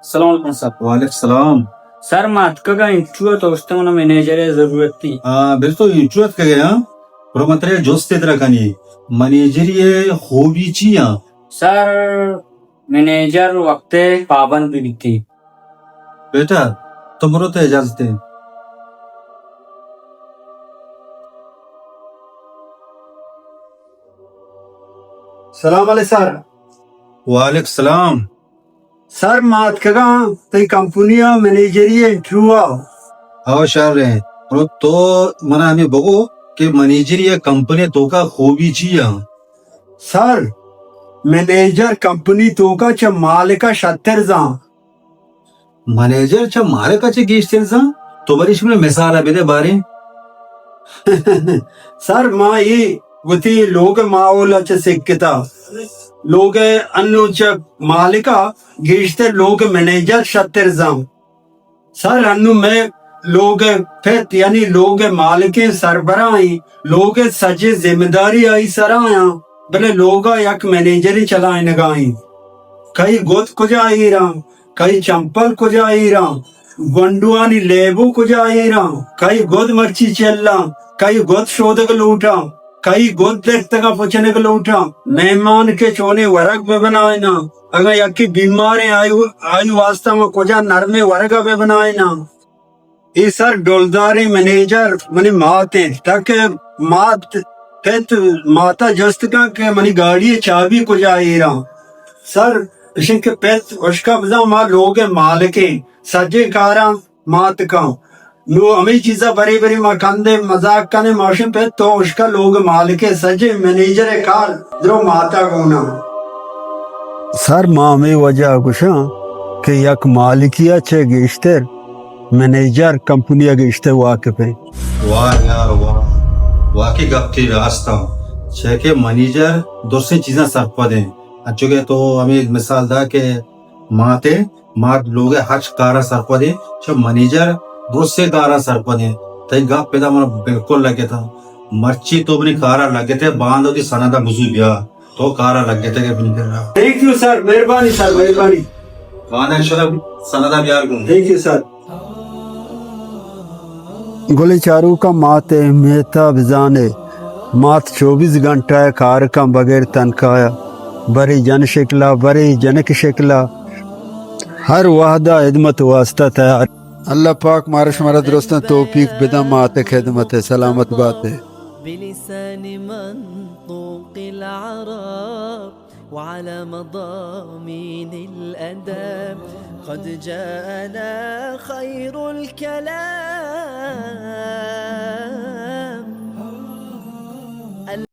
السلام علیکم سر۔ وعلیکم السلام۔ سر، ما اتکگاں انٹرویو ءَ، تو گوشتگ منا منیجر ءِ ضرورت ایں۔ ہاں، بلے تو انٹرویو ءَ اتکگئے، ہاں؟ برو من ترا جستے ترا کنی، منیجری ءِ خوبی چی آں؟ سر، منیجر وقت ءِ پابند بہ بیت۔ بیٹا، تو برو، ترا اجازت ایں۔ سلام علیکم سر۔ وعلیکم السلام۔ سر، ما اتکگاں تئی کمپنی ءَ منیجری ءِ انٹرویو ءَ۔ او شر ایں، تو منا ہمے بگو کہ منیجری ءِ کمپنی ءِ توکا خوبی چی آں؟ سر، منیجر کمپنی توکا چہ مالک ءَ شتر زان۔ منیجر چہ مالک ءَ چہ گیشتر زان؟ تو بریش من مثال ءَ بدے باریں۔ سر، ما اے وتی لوگ ءِ ماحول ءَ چہ سکتا۔ لوگ ءِ انو چہ مالک ءَ گیشتر لوگ ءِ منیجر شتر زان۔ سر، انو مئے لوگ ءِ پت، یعنی لوگ ءِ مالکیں سربراہیں، لوگ ءِ سجیں ذمہ داری آئی سرا آں، بلے لوگ ءَ یک منیجرے چلائینگا ایں۔ کئی گد کجا ایراں، کئی چمپل کجا ایراں، گونڈوانی لیبو کجا ایراں، کئی گد مرچی چلاں، کئی گد شودگ لوٹاں، کئی گد درتگاں پچنگ لوٹاں، مہمان کہ چونیں ورگ بہ بنائیناں، اگاں یکے بیماریں آئی، آئی واسطہ ما کجا نرمیں ورگ ءَ بہ بنائیناں۔ اے سر، ڈولداریں منیجر منی مات ایں، تاکہ مات پت ماتا جست کن کہ منی گاڑی ءِ چابی کجا ایراں۔ سر، اشیں کہ پت اشکا بزاں ما لوگ ءِ مالکیں، سجیں کاراں مات کن۔ نو ہمے چیزا برے برے ما کندیں، مزاق کنیں، ما اشیں پت تو اشکا لوگ ءِ مالکیں، سجیں منیجر ءِ کار درو ماتا گونا۔ سر، ما ہمے وجہ ءَ گوشاں کہ یک مالکی ءَ چہ گیشتر منیجر کمپنی ءَ گیشتر واقف ایں۔ واہ یار واہ، واقعی گپ تئی راست ایں، چیا کہ منیجر درستیں چیزاں سرپد ایں۔ انچو کہ تو ہمے مثال دا کہ مات ایں، مات لوگ ءِ ہرچ کار ءَ سرپد ایں، چہ منیجر درستیں کار ءَ سرپد ایں۔ تئی گپ ادا من بالکل لگتا۔ مرچی تو منی کار ءَ لگتے، باندا وتی سند ءَ بزور بیا۔ تو کار ءَ لگتگ ئے منی کرا۔ تھینک یو سر، مہربانی سر، مہربانی۔ باندا انشاءاللہ سند ءَ بیار گوں۔ Thank you sir. گلیں چاروکاں، مات ءِ اہمیت ءَ بزان ئے۔ مات چوبیس گھنٹہ ءَ کار کن بغیر تنخواہ ءَ، برے جن شکل ءَ، برے جنک شکل ءَ، ہر وہد ءَ ہدمت واسطہ تیار۔ اللہ پاک مارا شمارا درستاں توفیق بدن مات ءِ خدمت ءَ۔ سلامت بات ئے۔ بلسان منطوق العرب وعلى مضامين الأدب قد جاءنا خير الكلام.